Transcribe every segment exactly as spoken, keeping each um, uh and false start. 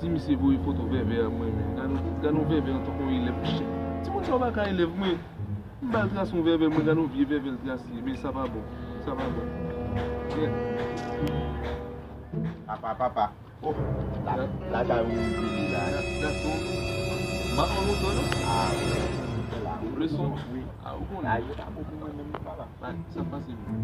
Di misye voye foto vèvè a mwen, men. Gade yon, gade yon vèvè antanke yon elèv. Timoun sa yo pa ka elèv mwen. M ba l tras yon vèvè mwen, gade yon vye vèvè l trase. Men sa pa bon. Sa pa bon. Yeah. Papa, papa. Oh, la, la, la, la, la. Gason. M ap pran moto, non? Ah, wi. Leson. Wi. Ah, ou konnen. Ah, yo pa bon pou mwen menm, papa. Sa pase, men.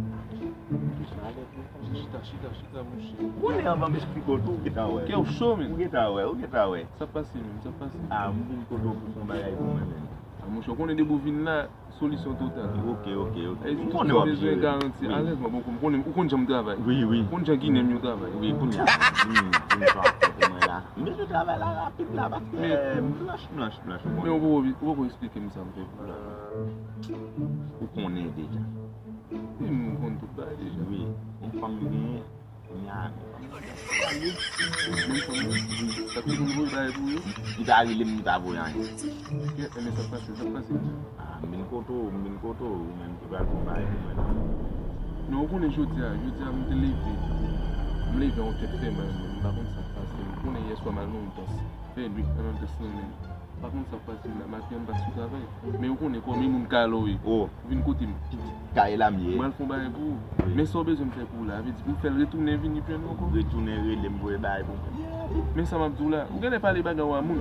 Chita, chita, chita, monchè. Konnen anvan m esplike w tou, ou gentan wè. Kè w cho, men. Ou gentan wè, ou gentan wè. Sa pase, men, sa pase. Ah, m vin kote w pou fè yon bagay pou mwen, men. Ah, monchè, ou konnen depi w vin la, solisyon total. Ok, ok, ok. M konnen w ap jere. Bezwen garanti, alèz, mwen, bon, m konnen, ou konn jan m travay. Wi, wi. Ou konn jan Ginen yo travay. Wi, kounye a. Vin, vin fè afè pou mwen la. M bezwen travay la rapid la, paske m blanch, blanch, blanch, ou konnen. Men ou poko, ou poko esplike m sa m fè pou la. Ou konnen deja. Wi, m konn tout bagay deja. Wi, yon fanm m genyen, kounye a, men fanm nan. Menm fanm nan? Wi. Sa k te konn voye bagay pou yo? Li pa rele m, li pa voye anyen. Ok, enben sa k pase, sa k pase? Ah, m vin kote w, m vin kote w, ou menm ki pral fè yon bagay pou mwen la. Non, ou konnen jodi a, jodi a m te leve. M leve a yon tèt fè mal, men m pa konn sa k pase. M konnen yèswa m al nan yon dans. Fè nwit nan dans lan menm. Pa konn sa k pase m la, maten an m pa sou travay. Men ou konnen kòm e moun kalo ye. Oh. Vin kote m. Kay la m ye. Mwen al fè yon bagay pou ou. Wi. Men sa w bezwen m fè pou ou la, vle di pou m fè l retounen vini jwenn ou ankò? Retounen rele m voye bagay pou mwen. Men sa m ap di w la, ou genlè pale bagay ou a moun.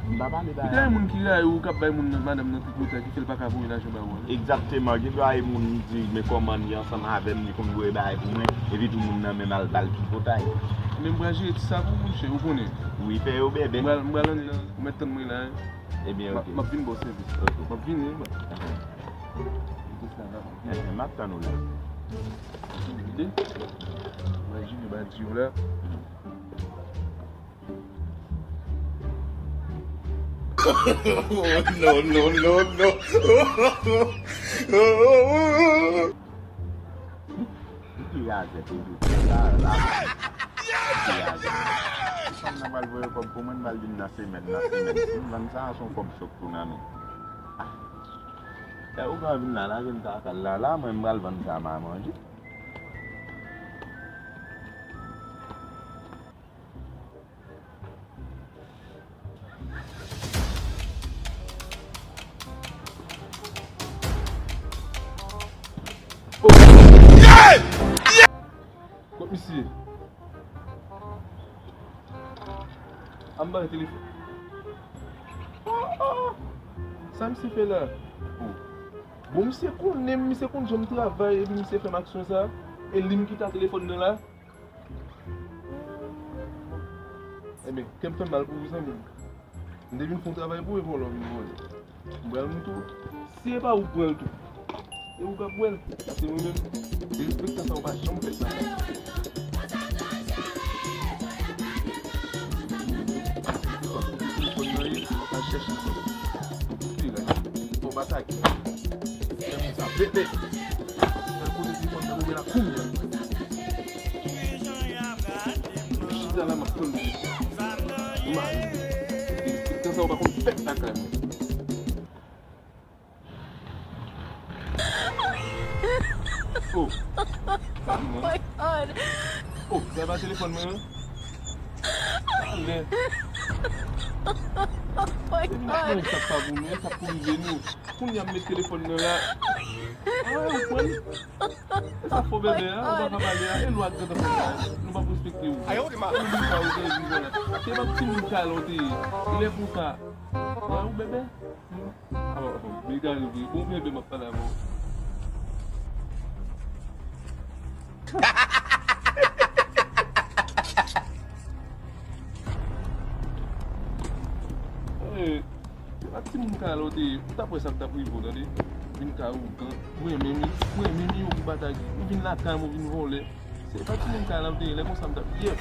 M pa pale bagay a moun. Gen moun ki rayi ou k ap bay moun nan, madanm nan tripotay ki fè l pa ka voye lajan ba ou a. Egzakteman, gen dwa e moun di men kòman li ansanm avè m, li konn voye bagay pou mwen, epi tou moun nan menm al ba l tripotay. Men m pral jere ti sa pou ou, monchè, ou konnen. Wi, fè yo bèbè. M pral, m pral anndan. Ou mèt tann mwen la, wi. Ebyen, ok. M ap vin ba w sèvis. Ok. M ap vini, wi. Ahan. M ap tann ou la. Vide. M ap jere badi w la. No, no, no, no. Li pi razè toujou. La, la. Li pi razè. Fanm nan pral voye kòb pou mwen, m pral vin nan semèn, nan semèn. Si m vann sa, se yon kòb chòk tou nan men. Ah. Lè ou pran vin la, lage m kaka la, la, mwen m pral vann sa m a manje. Oh! Yeah! Yeah! Kot misye? Anba telefòn. Oh, oh. Sa misye fè la? Oh. Bon, misye konnen m, misye konn jan m travay, epi misye fè m aksyon sa. E li m kite telefòn nan la. Enben, kè m fè mal pou ou, zanmi m. M te vin fè yon travay pou ou, e vòlè w vin vòlè. M pral montre w. Si e pa ou k pran l tou, e ou k ap wè l. Se mwen menm. Derespektan sa, ou pa janm fè sa. Telefòn nan ye, ou pa chèche. Fè la. Fò batay. Fè moun sa bebe. Fè kote telefòn nan ouvè la kounye a. Chita la, m ap tann li. Mari. Tan sa ou pa konn fèt lakay mwen. Oh. Oh, sa pa telefòn mwen an? Talè. Se m pa konnen sa k pa pou nou, sa k pou rive nou. Kounye a m met telefòn nan la. Ah, ou pran l? E sa fo bebe a, ou pa ka pale a, e lwa ak grantanfè sa, nou p ap respekte ou. Ou vin pa ou te vin vòlè. Se pa timoun kale ou te ye. Lè pou sa. Wè ou bebe? Alò, bebe a rive. Bon bebe m ap pale avè w. Eh, se pa timoun kale ou te ye, ou t ap wè sa k t ap rive w, tande. Vin ka ougan. Mwen menm, mwen menm yo pou batay. Ou vin lakay mwen, ou vin vòlè. Se pa timoun kale ou te ye, lè konsa m t ap, yeah.